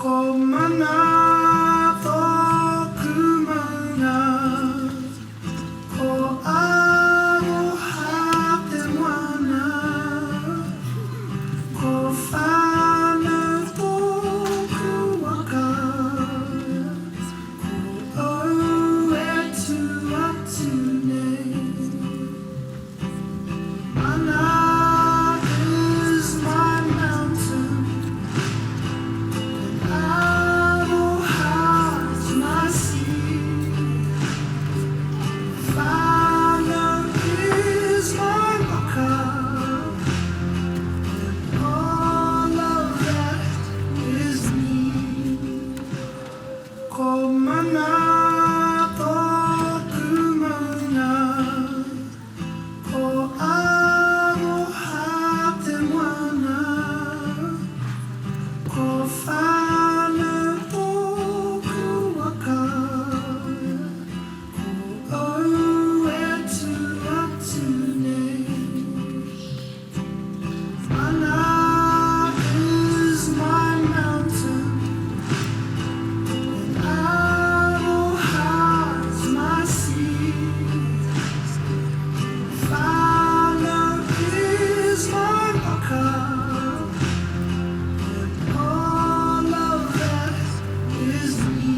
Ko mana tōku maunga, Ko aroha te moana, Ko whānau tōku waka, Ko au e tū atu nei. Mana is my mountain, and Aroha is my sea. Whānau is my waka, and all of that is me. Ko mana tōku maunga. Ko aroha te moana, Ko whānau tōku waka, Ko au e tū atu nei. Mana is my mountain, And aroha is my sea. Whānau is my waka, And all of that is me.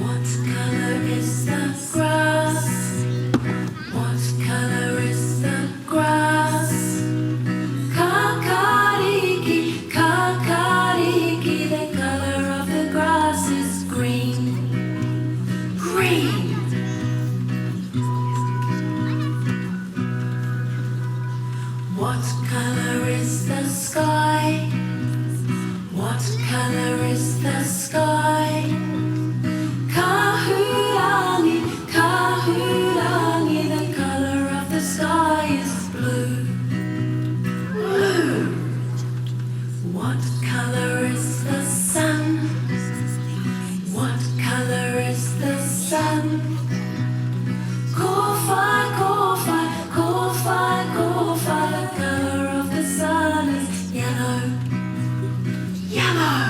What color is the grass? What color is the grass? Kakariki, kakariki, the color of the grass is green. Green. What color is the sky? What color is the sky? Kahurangi, kahurangi, the color of the sky is blue. Blue. What color is the sun? What color is the sun? Kōwhai, kōwhai, kōwhai, kōwhai, the color of the sun is yellow. Yellow.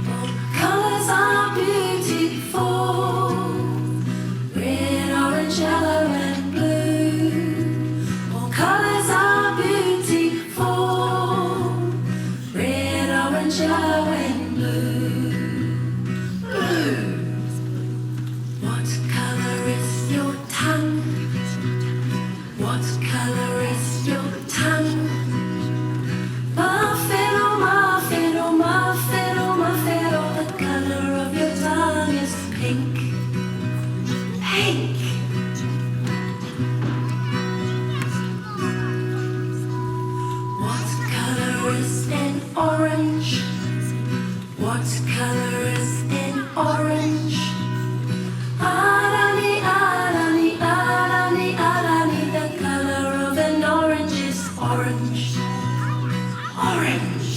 All colors are beautiful. Red, orange, yellow and blue. All colors are beautiful. Red, orange, yellow and blue. Blue. What color is your tongue? What color is your tongue? Mawhero, mawhero, mawhero, mawhero. The color of your tongue is pink. Pink. What color is an orange? What color is an orange? Arani, arani, arani, arani. The color of an orange is orange. Orange.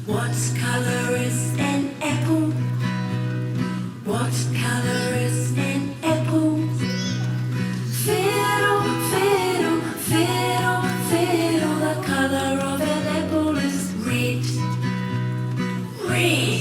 What color is an apple? What color is an apple? Whero, whero, whero, whero. The color of an apple is red. Red.